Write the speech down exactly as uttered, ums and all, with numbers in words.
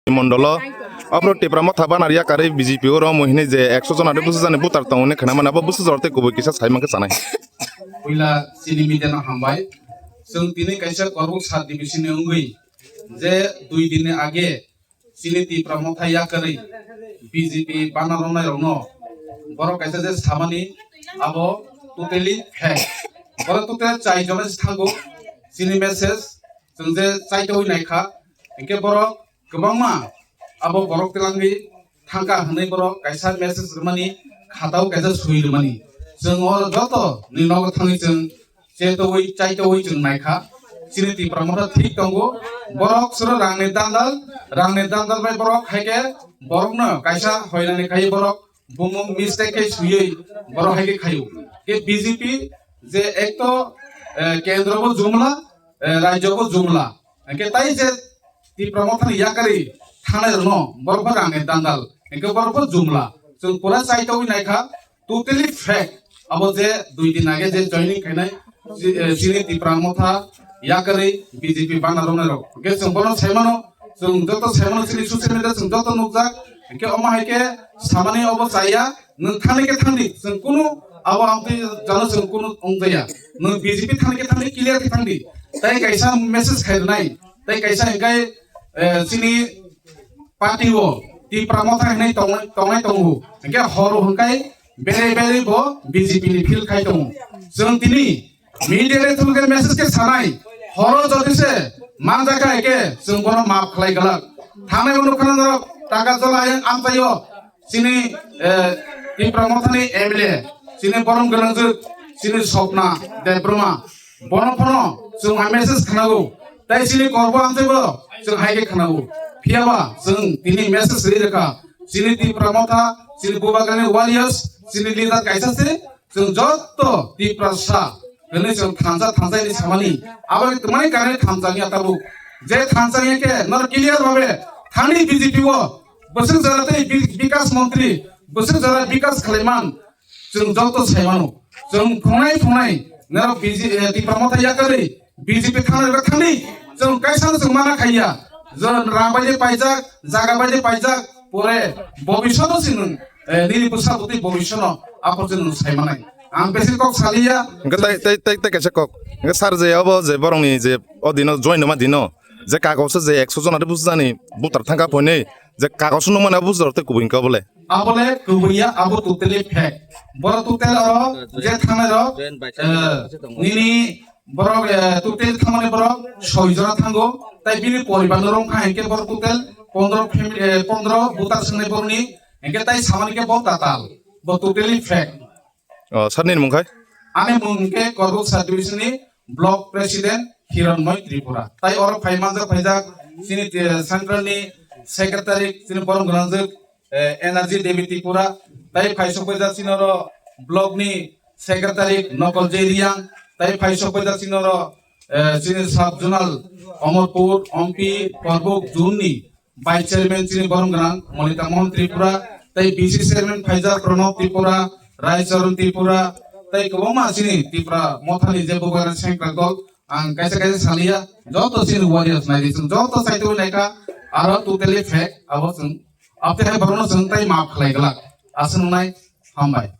Mondolo, abro Tipra Motha banar yakarwi B J P o romo hinwi je ekso jona de bwsajani butar tongo hinwi khwnamani, abo bwsajor tei kubui kisa sai mankhe chanai. Puila chini media no hambai. Chwng tini kaisa Korbuk sub division ni wngwi je dui din ni age chini Tipra Motha yakarwi B J P bana romnai rokno borok kaisa je samani abo totally fake. Borok totally chai jona se thango chini message chwng je chaitoi naikha, hinkhe borok kwbangma abo borok twlangwi thangkha hwnwi borok kaisa message rwmani, khatao kaisa swi rwmani. Chwng oro joto ni nogo thangwi chwng chetoi chaitoi chwng naikha. Chini Tipra Motha thik tongo. Borok soro rangni dandal, rangni dandal bai borok haikhe borokno kaisa hoinani khai borok bumung mistake khe swiwi borok haikhe khaio. Ke B J P je ekto, eh, kendro bo jumla, eh, rajyo bo jumla. Hinkhe tai je Tipra Mothani yakarwi thangnai rokno borok bo rangni dandal. Hinkhe borok bo jumla. Chwng pura chaitogwi naikha, totally fake. Abo je dui din age je joining khainai, chi-, eh, chini Tipra Motha yakarwi B J P bana romnai rok. Hinkhe chwng bono saimano, chwng joto saimano chini social media chwng joto nukjak. Hinkhe omo hai khe samani obo chaya, nwng thani khe thangdi, chwng kunu abo amtwi jano chwng kunu wngjaya. Nwng B J P thani khe thangdi, clear khe thangdi. Tai kaisa message khairwnai, tai kaisa hinkhe, eh, chini party o Tipra Motha hinwi tongnai, tongnai tongo. Hinkhe horo hinkhai bere bere bo B J P ni field khai tongo. Chwng tini media ni through khe message khe sanai, horo jodi se manjakha hinkhe chwng bono maaf khlai glak. Thangnai uno khana norok taka jola ayang amchaio. Chini, eh, Tipra Mothani M L A, chini borom gwnangjwk, chini Sopna Debbarma, bono phano chwng hai message khnago, tei chini korbo amtwibo chwng hai khe khnago. Phiyaba chwng tini message rwi rwkha, chini Tipra Motha, chini Bubagrani warriors, chini leader kaisa se, chwng joto Tiprasa hwnwi chwng thansa thansa hinwi samani, abo khe twmani karwi thansa wngya tabuk. Je thansa wngya khe norok clear bhabe thani B J P o bwswk jora tei bi-, bikas montri, bwswk jora bikas khlaiman, chwng joto sai mano. Chwng phungnai phungnai norok B J, eh, Tipra Motha yakarwi B J P thangna rwkha thangdi. Chwng kaisa no chwng mana khaiya. Chwng rang bai de paijak, jaga bai de paijak, pore bobishoto se nwng, eh, nini bwsa bwtwi bobishono aphor se nwng sai manai. Ang besi kok saliya. Hwnkhe tai, tai, tai, tai kaisa kok. Hwnkhe sir je obo je borokni je o dino join noma dino je kagos je ekso jona de bwsajani butar thangkha phone je kagos nung mana bwsajor tei kubui hwnkhe obole. Abole kubui ya, abo totally fake. Boro total oro je thangnai rok, eh, nini borok, eh, total thangmani borok soi jora thango. Tai bini poribar no rong kha hinkhe borok total pondro family, eh, pondro butar swngnai borokni hinkhe tai samani khe bo tatal. Bo totally fake. O, sir ni mung khai? Ani mung hinkhe Korbuk sub division ni block president Hiranmoy Tripura. Tai oro phai manjak phaijak chini, eh, central ni secretary chini borom gwnangjwk, eh, Energy Devi Tripura, tai phai sokphaijak chini oro block ni secretary Nokol J Riang, tai phai sokphaijak chini oro, eh, chini sub zonal Omorpur, Ompi, Korbuk zone ni vice chairman chini borom gwnang Monita Mohan Tripura, tai B C chairman phaijak Pranab Tripura, Raicharan Tripura, tai kwbangma chini Tipra Mothani je bubagrani sengkrak dol, ang kaisa kaisa saliya, joto chini warriors naidi, chwng joto chaitugwi naikha, aro totally fake, abo chwng Abtwi hai borokno chwng tei maaf khlai glak. Aswk wngnai, hambai.